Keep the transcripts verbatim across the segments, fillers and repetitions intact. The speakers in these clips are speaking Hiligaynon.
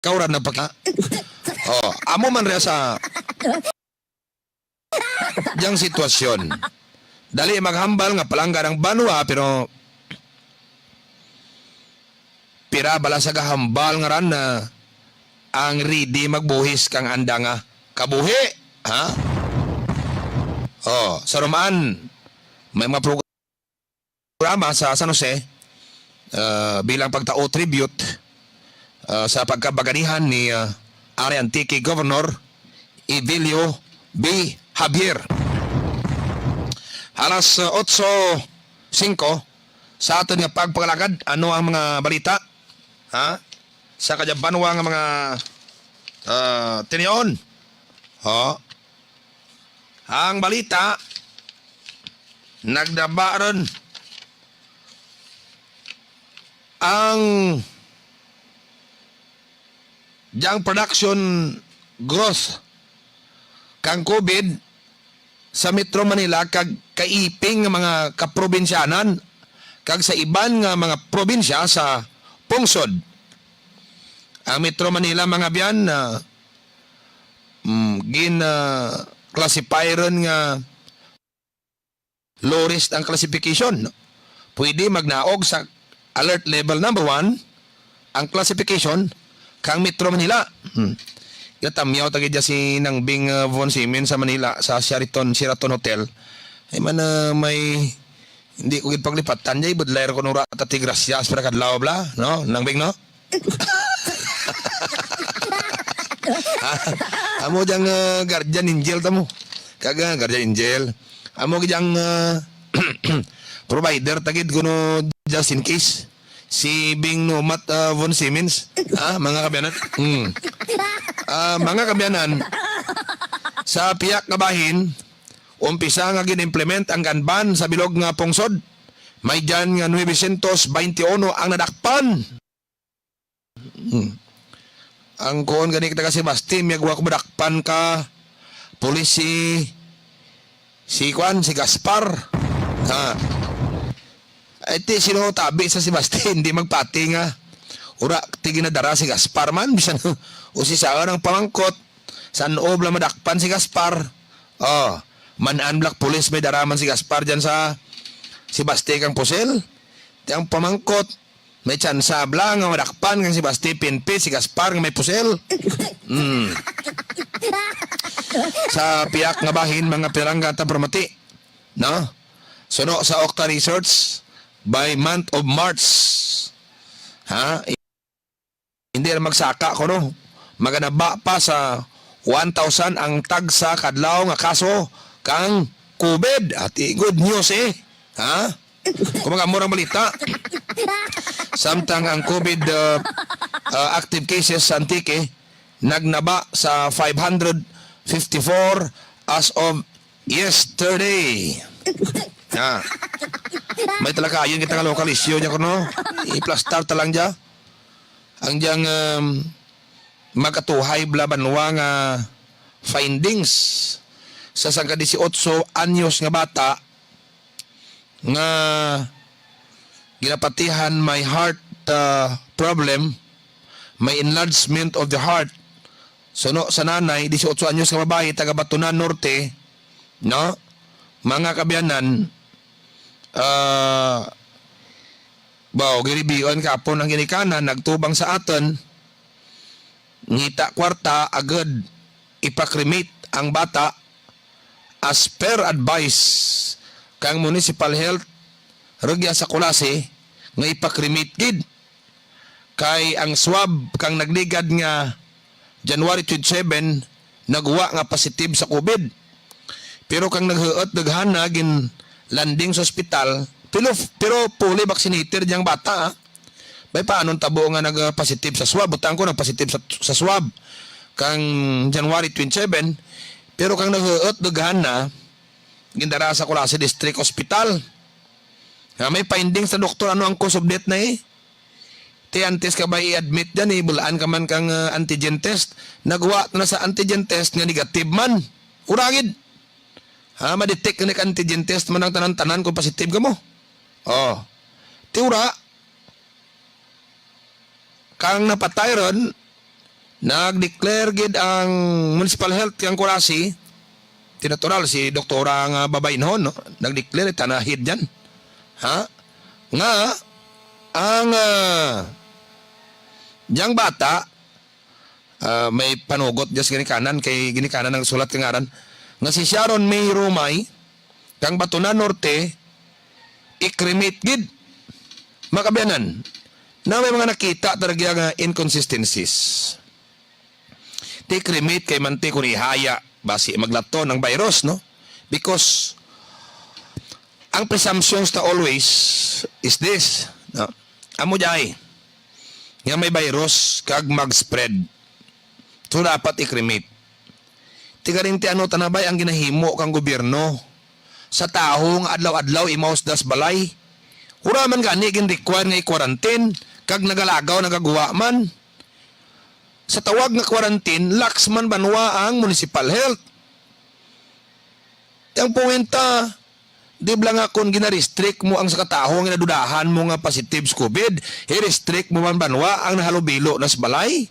Ikaw ra nagpaki-, oh, amo man rin sa diyang sitwasyon. Dali maghambal nga palangga ang banwa, pero pira bala sa gahambal nga ran na ang ready magbuhis kang andanga. Kabuhi, ha? Oh, sa Romaan, may mga programa sa San Jose, ah, bilang pagtao tribute, ah, sa pagkabaganihan ni, ah, Ari Antique Governor Evelio B. Javier. Alas, ah, otso singko, sa aton nga pagpangalagad, ano ang mga balita? Ha? Sa kadya banwa nga mga, ah, tinion. Ho? Ang balita, nagdaba ron ang diyang production growth kang COVID sa Metro Manila kag kaiping nga mga kaprobinsyanan kag sa iban nga mga probinsya sa pungsod. Ang Metro Manila, mga biyan, ah, mm, gin, ah, classify ron nga low risk ang classification. Pwede magnaog sa alert level number one ang classification kang Metro Manila. Hmm. Gatamyaw ta gid dya si Nang Bing, uh, Von Simin sa Manila, sa Sheraton, Sheraton Hotel. Ay man, uh, may, hindi ko gid paglipatan dya, budlay ra ko nura ta ti grasya sa pagkadlaw bla, no? Nang Bing, no? Amo diyang, uh, guardian angel ta mo. Kag, uh, guardian angel. Amo gid ang, uh, provider ta gid kuno just in case. Si Bing Numat, uh, Von Siemens. Ha, mga kabyanan? Hmm. Ah, mga kabyanan, sa pihak nga bahin, umpisa nga gin-implement ang gun ban sa bilog nga pungsod. May dyan nga nuwebesyentos baynte uno ang nadakpan. Hmm. Ang kuon gani, taga Sebaste, miyagwa ko madakpan ka pulis si, si kuan, si Gaspar. Ha. Ay, ti, sino tabi sa Sebaste, hindi magpati nga. Ura, ti ginadara si Gaspar man, bisan, o si Saon ang pamangkot, san-o bala madakpan si Gaspar. Oh, man-an black police may dara man si Gaspar dyan sa Sebaste kang pusil. Ti ang pamangkot, may tsansa bala nga madakpan kang si Basti Pinpi, si Gaspar nga may pusil. Hmm. Sa pihak nga bahin, mga pinalangga ta permati, no? Suno sa Okta Research, by month of March, ha? Hindi na magsaka ko, no? Maganaba pa sa one thousand ang tagsa kadlaw nga kaso kang COVID. Ati, good news, eh. Ha? Kung mga murang balita, samtang ang COVID, uh, uh, active cases sa Antique nagnaba sa five hundred fifty-four as of yesterday. Ha? May talakayon kita nga local issue dyan, kuno. Iplastar ta lang dyan. Ang diyang, um, magkatuhay bala banwa nga findings sa sangka dieciocho anyos nga bata nga ginapatihan may heart, uh, problem, may enlargement of the heart. Suno sa nanay, dieciocho anyos nga babayi, taga Batunan Norte, no? Mga kabyanan, ah, baw, giribion kapon ang ginikanan, nagtubang sa aton, ngita kwarta, agud ipa-cremate ang bata as per advice kang municipal health rugya sa Culasi nga ipa-cremate gid. Kay ang swab kang nagligad nga January twenty-seven, nagwa nga positive sa COVID. Pero kang naghuot, daghana gin-landing sa ospital, pero, pero fully vaccinated diyang bata, ah. Bay, paano tabo nga nag-positive sa swab? Butang ko, nag-positive sa, sa swab kang January twenty-seven, pero kang naghuot, daghana, gindara sa Culasi District Hospital. Nga may findings sa doktor, ano ang cause of death na, eh? Ti antes ka ba i-admit dyan, eh, bulaan ka man kang, ah, antigen test. Nagwa na sa antigen test nga negative man. Uragid. Ha, ma-detect na ka antigen test man ang tanan-tanan kung positive ka mo. Oh. Ti ura, kang napatay ron, Nag-declare gid ang municipal health kang Culasi. Ti natural, si doktora nga babaynhon, no? Nag-declare, tanahid dyan. Ha? Nga, ang, ah, diyang bata, ah, may panugot dyan sa ginikanan, kay ginikanan ang sulat kang ngaran, nga si Sharon May Rumay, kang Batonan Norte, i-cremate gid. Mga kaabyanan, na may mga nakita talaga nga inconsistencies. Ti-cremate kay manti kung ihaya, basi maglaton ang virus, no? Because ang presumptions ta always is this, no? Amo jay, nga may virus kag mag-spread. So, dapat i-cremate. Ti galing ti ano ta na bay ang ginahimo kang gobyerno sa tawo nga adlaw-adlaw imaw sa balay? Wala man gani gin-require nga i-quarantine kag nagalagaw nagagwa man. Sa tawag nga quarantine, lax man banwa ang municipal health. Ang puwenta, di ba nga kung gina-restrict mo ang sa katawo nga nadudahan mo nga positive sa COVID, i-restrict mo man banwa ang nahalubilo na sa balay?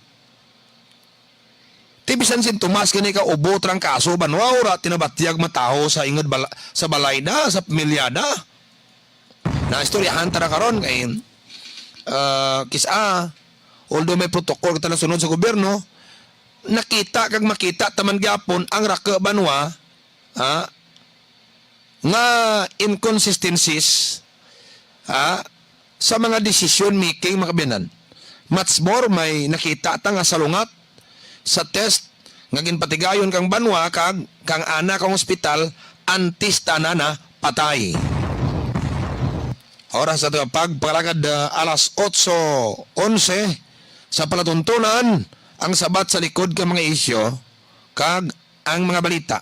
Ti bisan sintomas gani ka ubo trangkaso banwa, wala ti nabatyag matawo sa ingod bala-, sa balay na, sa pamilya na. Naistoryahan ta na karon kay, ah, kis-a, although may protocol kita nasunod sa gobyerno, nakita kag makita ta man gyapon ang rako banwa, ha, nga inconsistencies, ha, sa mga decision making, mga kaabyanan. Much more, may nakita ta nga salungat sa test nga ginpatigayon kang banwa kag kang ana kang ospital antes ta na napatay. Oras sa pagpalagad, ah, alas otso onse sa palatuntunan, ang sabat sa likod ka mga isyu kag ang mga balita.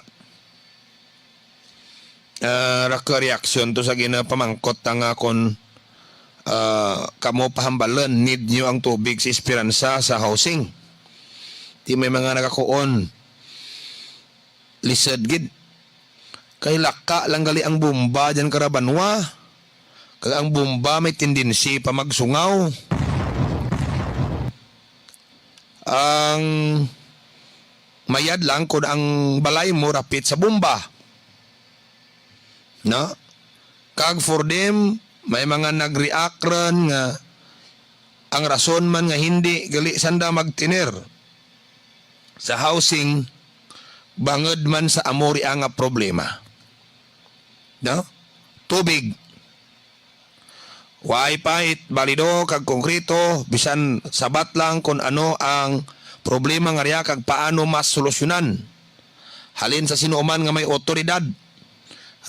Ah, ra ka reaksyon to sa ginapamangkot ta nga kon, ah, kamo pahambalon, need nyo ang tubig sa Esperanza sa housing. Ti may mga nagakuon, lisod gid. Kay laka lang gali ang bomba dyan kara banwa. Kag ang bomba may tendency pa magsungaw. Ang mayad lang kung ang balay mo rapit sa bomba. No? Kag for them, may mga nag-react ron nga ang rason man nga hindi gali sanda magtener sa housing bangod man sa amo ria nga problema. No? Tubig. Waay pa it balido kag konkreto, bisan sabat lang kon ano ang problema nga ria kag paano mas solusyonan. Halin sa sino man nga may otoridad,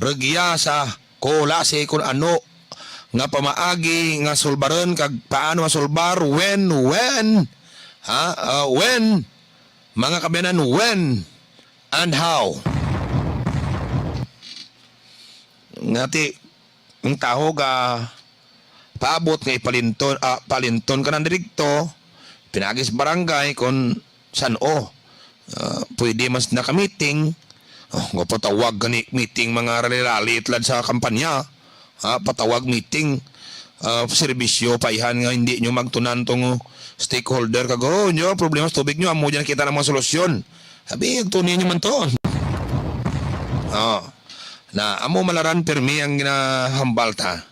rugya sa Culasi kon ano nga pamaagi nga sulbaron kag paano masulbar, when, when, ha, ah, when, mga kaabyanan, when and how. Ngati, ang tawo ga paabot nga ipalinton, ah, palinton ka nang direkto, pinaagi sa barangay kung san-o. Ah, pwede man sila ka-meeting. Oh, nga patawag gani meeting, mga rally-rally tulad sa kampanya. Ah, patawag meeting, ah, serbisyo, paihan nga hindi nyo magtunan tong stakeholder kag, "Oh, nyo, problema sa tubig nyo, amo dyan kita ng mga solusyon." Abi, agtunin nyo man to. Oh. Na, amo malaran pirmi ang ginahambal ta.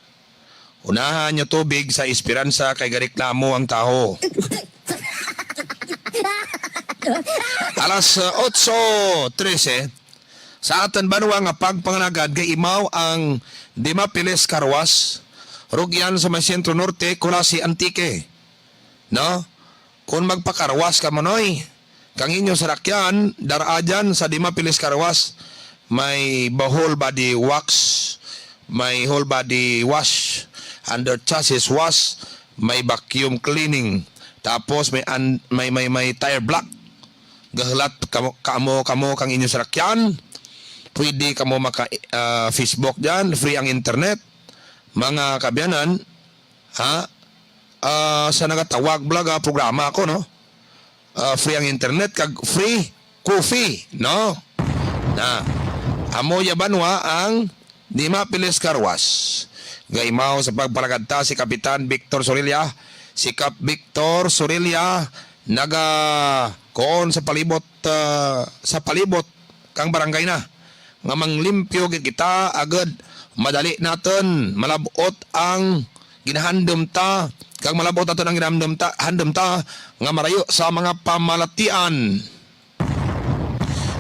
Unahan nyo tubig sa Esperanza kay gareklamo ang tawo. Alas, uh, otso trese, sa aton banwa nga pagpangalagad, gaimaw ang Dimapiles Carwash, rugyan sa may Sentro Norte, Culasi, Antique. No? Kung magpakarwas ka, manoy, kang inyo sarakyan, dara dyan sa Dimapiles Carwash, may ba-, whole body wax, may whole body wash, under chassis wash, may vacuum cleaning, tapos may an-, may, may, may tire block. Gahulat kamo, kamo, kamo kang inyo sarakyan. Pwede kamo maka, ah, Facebook dyan, free ang internet. Mga kaabyanan, ha? Ah, sa nagatawag bala nga programa ako, no? Ah, free ang internet kag free coffee, no? Na, amo ya banwa ang Dimapiles Carwash. Gaimaw sa pagpalagad ta si Kapitan Victor Sorilla, si Kap Victor Sorilla, naga kuon sa palibot, ah, sa palibot kang barangay na, nga manglimpyo gid kita agud madali naton malab-ot ang ginahandom ta, kag malab-ot naton ang ginahandom ta, handom ta nga marayo sa mga pamalatian.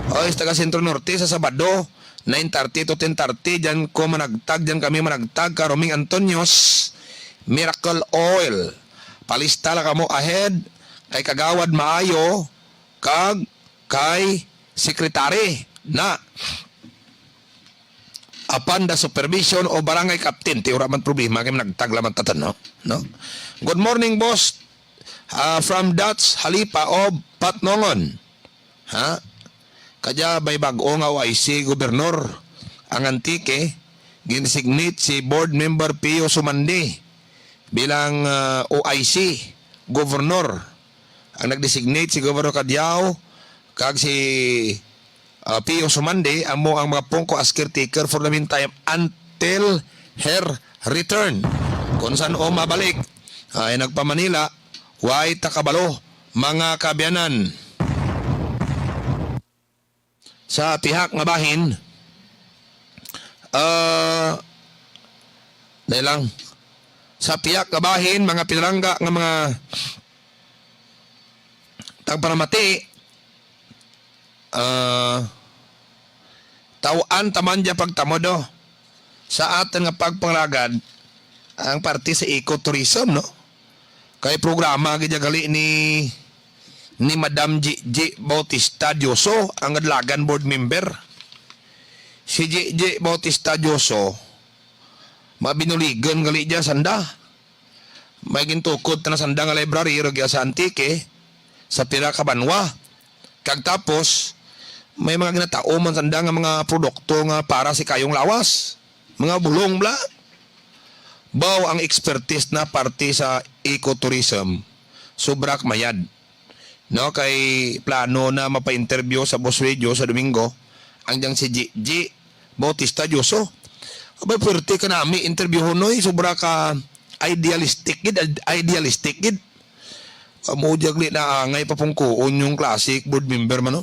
Oy, sa taga Centro Norte, sa Sabado, nine thirty to ten thirty, diyan ko managtag, diyan kami managtag, Karoming Antonios, Miracle Oil. Palista la kamo ahead kay Kagawad Maayo kag kay Secretary na. Upon the supervision of Barangay Captain, ti wala man problema kay managtag la man ta, no? No? Good morning, boss. Ah, from Dutch Halipa of Patnongon. Ha? Kadya may bag-o nga O I C gobernor ang Antique, ginsignate si Board Member Pio Sumandi bilang, ah, O I C gobernor. Ang nag-designate si Gobernador Cadiao kag si, ah, Pio Sumandi amo ang mga pungko as caretaker for the meantime until her return. Kung san-o mabalik, ay nagpa-Manila, way ta kabalo, mga kaabyanan. Sa pihak nga bahin, ah, dali lang. Sa pihak nga bahin, mga pinalangga nga mga tagparamati, ah, taw-an ta man dya pagtamodo sa aton nga pagpangalagad ang parte sa ecotourism, no? Kay programa gid gali ni, ni Madam Gigi Bautista Dioso, ang Kadlagan board member. Si Gigi Bautista Dioso, mabinuligan gali dya sanda. May gintukod ta na sanda nga library rugya sa Antique, sa pira ka banwa. Kag tapos, may mga ginatao man sanda nga mga produkto nga para sa kayong lawas. Mga bulong bla. Baw ang expertise na parte sa ecotourism. Sobra ka mayad. No, kay plano na mapa-interview sa Boss Radio sa Domingo ang diyang si Gigi Bautista Dioso. Abay, puwerte ka nami interviewhon, noy. Sobra ka idealistic gid, id-, idealistic gid. Amo diag ni naangay papungkoon yung classic board member man, no?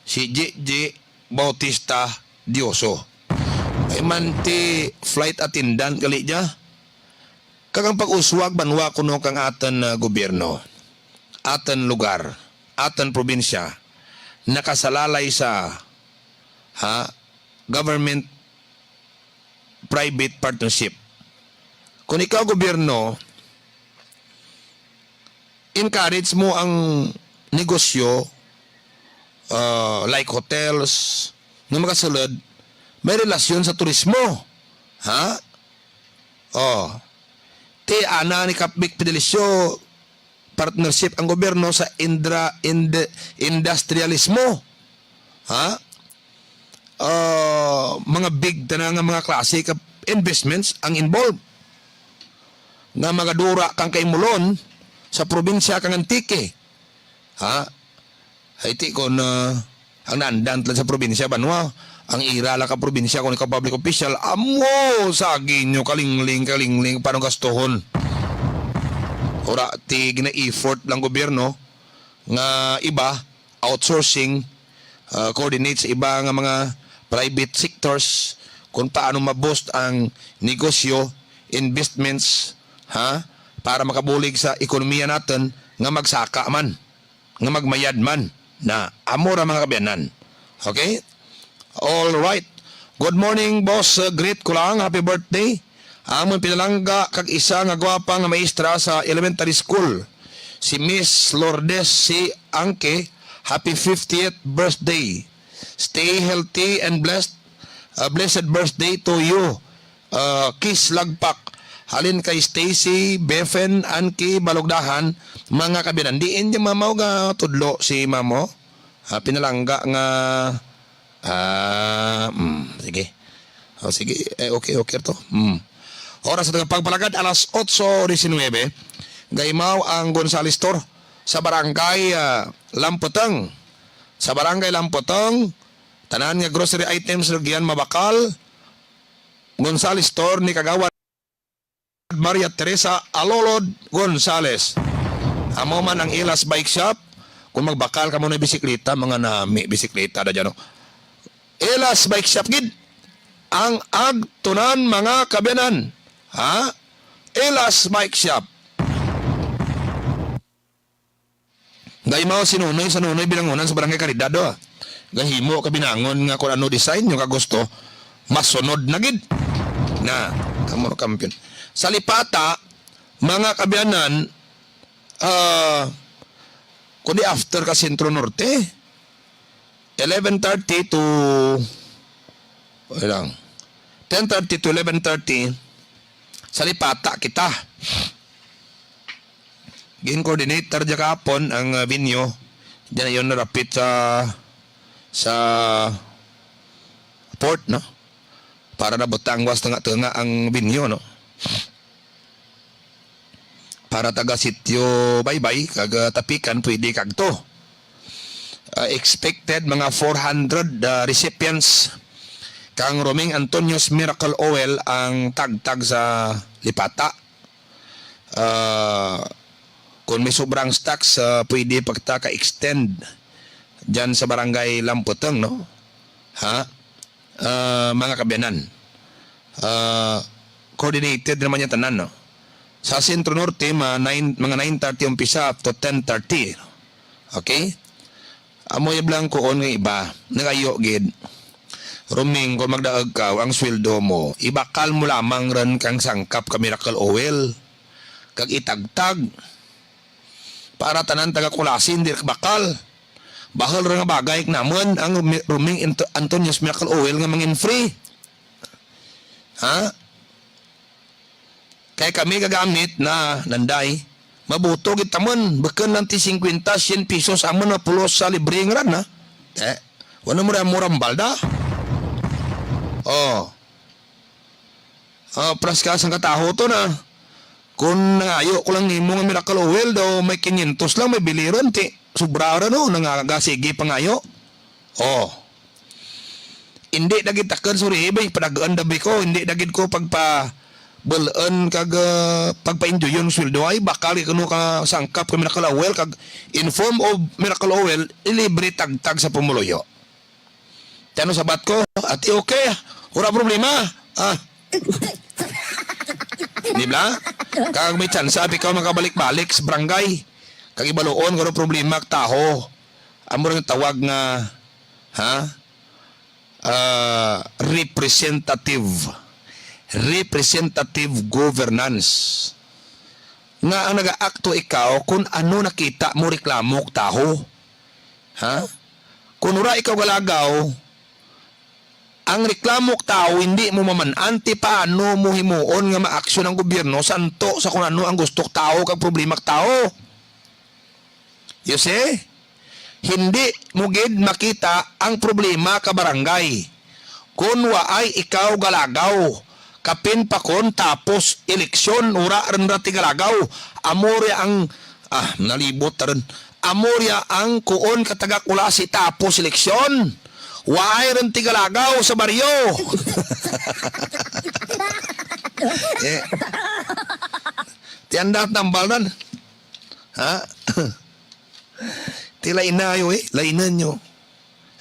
Si Gigi Bautista Dioso. Ay man ti flight attendant gali dya. Kag ang pag-uswag banwa kuno kang aton, ah, gobyerno, aton lugar, aton probinsya, nakasalalay sa, ha, government private partnership. Kung ikaw gobyerno, encourage mo ang negosyo, ah, like hotels, nga makasulod, may relasyon sa turismo. Ha? Oh. Ti ana ni Kap Vic Fedelicio, partnership ang gobyerno sa indra-, ind-, industrialismo. Ha? Ah, mga big tanan nga mga klase ka investments ang involved nga magadura kang kaimulon sa probinsya kang Antique. Ha? Ay, ti kon, ah, ang naandan lang sa probinsya, banwa, ang ira lang ka probinsya, kung ikaw public official, amo, sagi nyo, kalingling, kalingling, paano gastuhon? Ora, ti gina-effort lang gobyerno nga iba, outsourcing, ah, coordinate sa iba nga mga private sectors kung paano ma-boost ang negosyo, investments, ha, para makabulig sa ekonomiya naton nga magsaka man, nga magmayad man. Na amo ra, mga kaabyanan. Okay? All right. Good morning, Boss, uh, greet ko lang, happy birthday. Amon pinalangga kag isa nga gwapa nga maestra sa elementary school, si Miss Lourdes C. Angke, happy fiftieth birthday. Stay healthy and blessed. Uh, blessed birthday to you. Uh, Kiss Lagpak. Halin kay Stacy Befen Anki Balugdahan, mga kaabyanan. Diin di mamaw nga tudlo si mamo? Ah, pinalangga nga, ah, mm, sige. O, sige. Eh, okay, okay to. Mm. Oras sa tagapagpalagad, alas otso diecinuebe. Gaimaw ang Gonzales Store sa Barangay, ah, Lamputang. Sa Barangay Lamputang, tanan nga grocery items rugyan mabakal. Gonzales Store ni Kagawad Maria Teresa Alolod Gonzales. Amo man ang Ilas Bike Shop, Kung magbakal kamo na bisikleta, mga nami, bisikleta na dyan, no? Elas Bike Shop gid ang agtunan, mga kabiyanan. Ha? Elas Bike Shop. Gaimaw si Nunoy, sa Nunoy Binangonan sa Barangay Caridad, oh. Gahimo ka binangon nga kung ano design nyo ka gusto, masunod na gid. Na, amo na kampiyon. Sa Lipata, mga kabiyanan, ah, kundi after ka Centro Norte, eleven thirty to, wala lang, ten thirty to eleven thirty, sa Lipata kita. Gin-coordinate ta dya kahapon ang, ah, venue. Dyan na yun, narapit sa, sa port, no? Para nabutang was tunga-tunga ang venue, no? Para taga Sitio Baybay, kag, ah, Tapikan, pwede kagto. Ah, expected mga four hundred, ah, recipients kang Roming Antonio's Miracle Oil ang tagtag sa Lipata. Ah, kung may sobrang stocks, ah, pwede pa kita ka-extend dyan sa Barangay Lamputong, no? Ha? Ah, mga kabiyanan, ah, coordinated naman yung tanan, no? Sa Centro Norte, mga nine, mga nine thirty umpisa up to ten thirty. Okay? Amo yung blancoon nga iba, nagayo gid. Roming, kung magdaag ka, ang sweldo mo, ibakal mo lamang ran kang sangkap ka Miracle Oil, kag itagtag. Para tanan taga Culasi, hindi ra bakal. Bahal ra nga bagay namon ang Mi-, Roming Anto-, Antonio's Miracle Oil nga mangin free. Ha? Kay kami gagamit na, nanday, mabuto gid tamon, bukon lang ti singkwenta, syen pesos amon mapulos sa libre nga ran, ha? Eh, wala mo rin mo rambal da. Oh. Ah, pras ka sang kataho to na. Kung nangayo ko lang nimo nga Miracle Oil daw, may kinyentos lang, may biliron, ti, sobra ra, no? Nangaga, sige, pangayo. Oh. Hindi na gid takon, sorry, bay, padagaan dabi ko, hindi na gid ko pagpa-, bul-an kag, ah, pagpa-enjoyon ang sweldo ay, bakal kuno ka sangkap ka Miracle Oil kag in form of Miracle Oil, ilibre tagtag sa pumuluyo. Ti ano sabat ko, ati, okay, wala problema. Ah. Di ba? Kag may tsansa, abi ka makabalik-balik sa barangay. Kag ibaluon, kung ano problema, taho. Amo rin tawag nga, ha? Ah, representative. Representative governance. Nga ang nagaakto ikaw kung ano nakita mo, reklamo og taho. Ha? Kung wala ikaw galagaw, ang reklamo og tawo hindi mo maman-an ti paano mo himuon nga maaksyon ang gobyerno santo sa kung ano ang gusto og tawo kag problema og tawo. You see? Hindi mo gid makita ang problema ka barangay kon waay ikaw galagaw. Kapin pa kon tapos eleksyon, ura rin ra ti galagaw. Amo ri ang, ah, nalibot ta rin. Amo ri ang kuon ka taga Culasi tapos eleksyon. Waay rin ti galagaw sa baryo. Eh. Ti andat nambal nan. Ha? Ti lainan nyo, eh. Lainan nyo.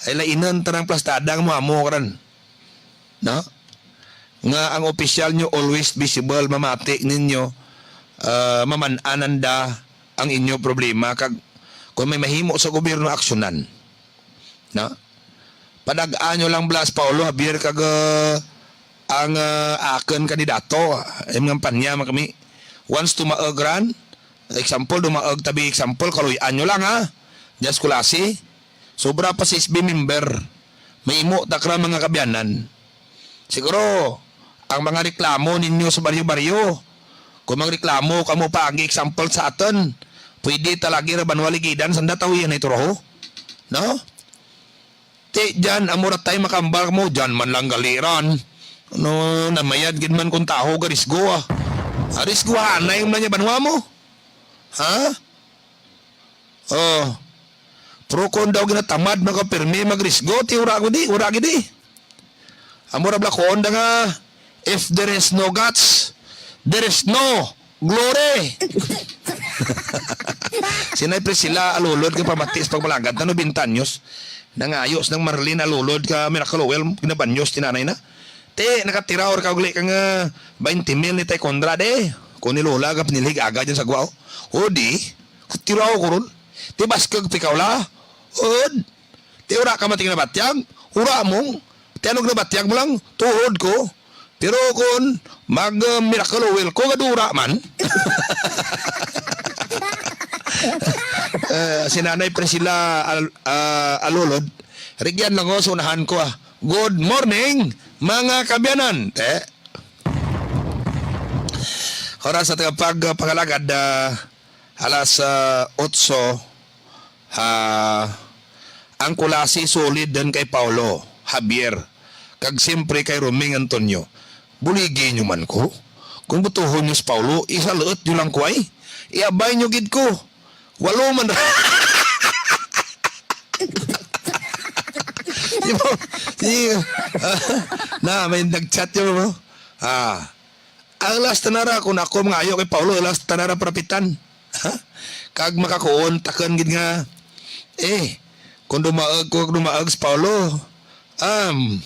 Ay lainan tanang plastada nga mo amo karan. No? Nga ang opisyal nyo always visible, mamati ninyo, ah, maman-anan da ang inyo problema. Kag kung may mahimo sa gobyerno, aksyonan. No? Padag-an nyo lang, Blas, Paolo, Javier, kag, ah, ang, ah, akon kandidato, ay mga kampanya man kami. Once tumaog ran, example, dumaog tabi, example, kaluy-an nyo lang, ha? Just Culasi, sobra pa sa S B member. May imo takra, mga kabiyanan. Siguro, ang mga reklamo ninyo sa baryo-baryo, kung magreklamo kamo pa, ang example sa aton, pwede ta lagi ra banwa ligidan, sanda tawian ay turaho. No? Ti dyan, amo ra tay makambal mo, dyan man lang galiran. No, namayad gid man kung taho, garisgo, ah. Arisgo, hanay man niya banwa mo. Ha? Oh. Pero kung daw ginatamad, magapirmi, magrisgo, ti ura gidi, ura gidi. Amo ra bala ko, onda nga, if there is no guts, there is no glory. Si Nay Priscilla Alulod nga pamati sa pagmalagad na nobenta anyos. Nangayo sang Marlene Alulod ka Miracle Oil, ginabanyos ti nanay na. Te, nakatira or kaugli ka nga twenty mil ni Tay Conrad eh. Kung ni Lola ka pinilhig aga dyan sa gwa, oh. O di, tira ko ron. Ti baskag pikaw la. Od. Ti wala ka mating nabatyag, wala mo. Ti ano nabatyag mo lang, tuhod ko. Pero kon mag, uh, Miracle Oil ko, gadura man. Eh, si Nanay Priscilla Al-, ah, Alulod, rigyan lang ko sa unahan ko, ah. Good morning, mga kabyanan. Eh. Oras sa tagapag, uh, pangalagad, ah, alas, ah, otso, ah, ang Kulasi solid din kay Paulo Javier, kag siyempre kay Roming Antonio. Buligi nyo man ko. Kung butuhon nyo si Paulo, isaluot nyo lang ko ay. Iabay nyo gid ko. Walo man ra. Di ba? Di, na, may nag-chat yun mo. Ah, ang last na ra, kung ako mangayo kay Paulo, last na ra parapitan. Ha? Kag makakuon, takan gid nga, eh, kung dumaag ko, kung dumaag si Paulo, um,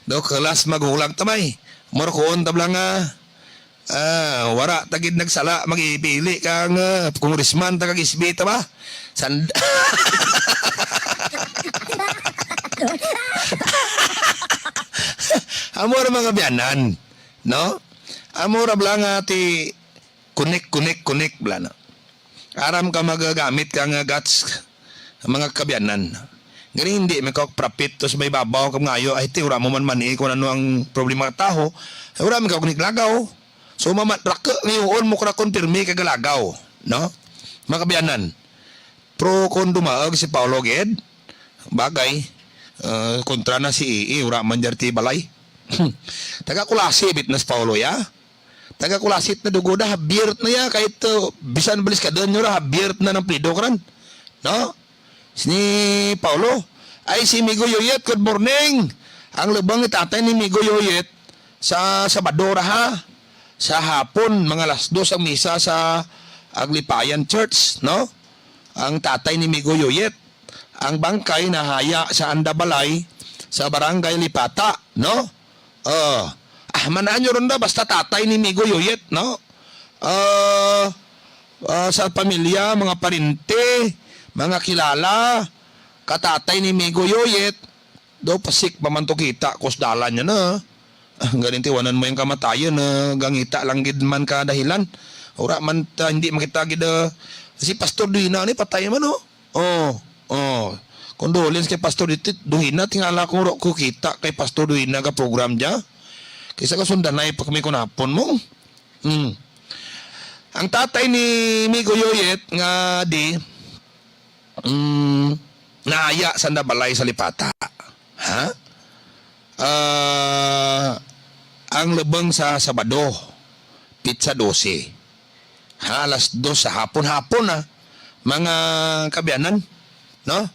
do kalas magulang tamay. Mura kuon tabla nga, ah, wara ta gid nagsala, magipili ka nga, congressman ta kag S B ta ba? Sand-, amo ra mga biyanan, no? Amo ra bala nga ti connect, connect, connect bala na. Aram ka magagamit ka nga guts, mga kabyanan. Gani hindi man ka prapit to sa may babaw kag mangayo, ay, ti, wala mo man mani kung ano ang problema ka taho, ay, wala man ka kunik lagaw. So, mamat-, raka, ngayon mo krakon pirmi kag lagaw, no? Mga kabyanan, pro kon dumaag si Paolo gid, bagay, ah, kontra na si E E, wala man dyan ti balay. Taga Culasi bit na si Paolo, ya? Taga Culasi na dugo na, Javier na ya, kahit, uh, bisan balis ka doon, yun, Javier na ng plido ka ran. No? Si Paolo, ay si Migo Yoyet, good morning. Ang lubang ni tatay ni Migo Yoyet sa Sabado ra, ha? Sa hapon, mga alas dos ang misa sa Aglipayan Church, no? Ang tatay ni Migo Yoyet, ang bangkay nahaya sa anda balay sa Barangay Lipata, no? Oh. Ah, mananyo ron na, basta tatay ni Migo Yoyet, no? Ah, ah, sa pamilya, mga parente, mga kilala, katatay ni Migo Yoyet, do pasik pa man to kita, kus dalan niya na. Ah, ganin tiwanan mo yung kamatayon, ah, gangita lang gid man ka dahilan. Ura man ta, hindi makita gid, ah, si Pastor Duina ni patay man, oh. Oh, oh. Condolence kay Pastor Duina, tingala ko ro ko kita kay Pastor Duina ka program dya. Kaysa ka sundanay pa kami kunapon mo. Hmm. Ang tatay ni Migo Yoyet nga di, mm, naaya sa nabalay sa Lipata. Ha? Ah, ang lubang sa Sabado, pitsa dose. Ha, alas dos sa hapon, hapon na, mga kabiyanan, no?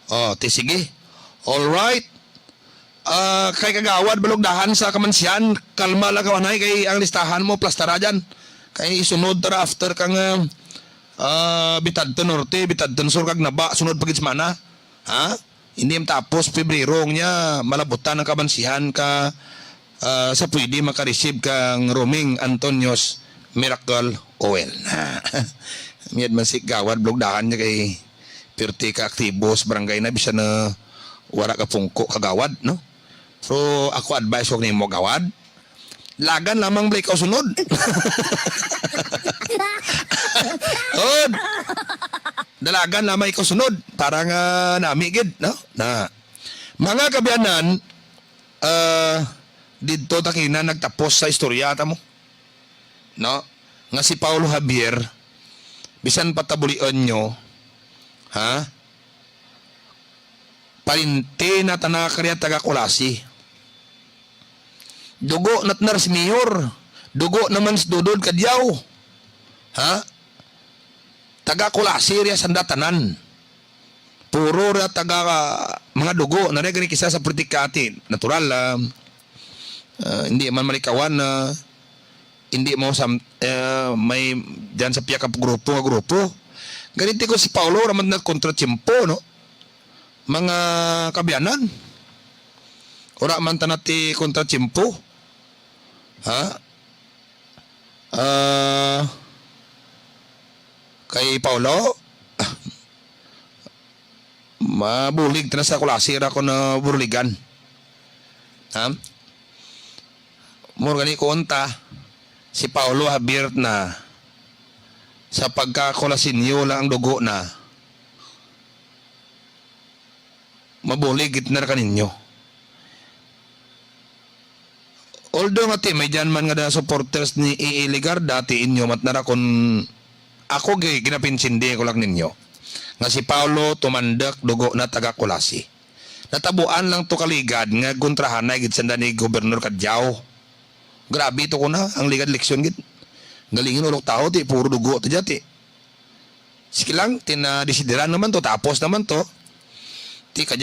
Oh, ti sige. All right. Ah, kay Kagawad Balugdahan sa Kamansian, kalma lang kawanay kay ang listahan mo plastara dyan. Kay isunod tara after kang, ah, ah, Bitadton Norte, Bitadton Sur kag Naba, sunod pa gid semana. Ha? Hindi matapos Pebrero niya malabutan ang kamansihan ka, ah, sa pwede maka-receive kang Roming Antonio's Miracle Oil. Miyad man si Gawad, blogdahan niya kay pirti ka aktibo sa barangay na, bisan na wala ka pungko kagawad, no? So, ako advice ko nimo, Gawad, lagan lamang balik ka sunod. Od. Dalagan lamang ikaw sunod para nga nami gid, no? Na. Mga kabiyanan, ah, didto ta kina nagtapos sa istorya ta mo. No? Nga si Paulo Javier, bisan patabulian nyo, ha? Parinti na tana kariya taga Culasi. Dugo na tana si Mayor. Dugo naman si Dodod Cadiao. Ha? Taga Culasi riya sanda tanan. Puro ra taga, mga dugo na rin kisa sa politika ati. Natural, ah, ah, hindi man malikawan na hindi mo sam-, eh, may dyan sa piyak grupo nga grupo. Ganito ko si Paolo, wala man na kontra tiyempo, no? Mga kaabyanan. Wala man ta na ti kontra tiyempo. Ha? Ah, kay Paolo, ah, mabulig ta na sa Culasi ra ko na buruligan. Ha? Mura gani ko unta, si Paolo Javier na sa pagka-Culasinyo lang ang dugo na. Mabulig gid na ra kaninyo. Although nga ti, may dyan man nga na supporters ni A A Legarda, ti inyo mat na ra kun ako gi-, ginapintsindi ko lang ninyo nga si Paolo Tumandok dugo na taga Culasi. Natabuan lang to ka Ligad nga kontrahanay gid sanda ni Gobernador Cadiao. Grabe to ko na, ang Ligad eleksyon gid. Galingin ulok tawo, ti puro dugo to dyan, ti. Sige lang, ti nadesidiran naman to, tapos naman to. Ti ka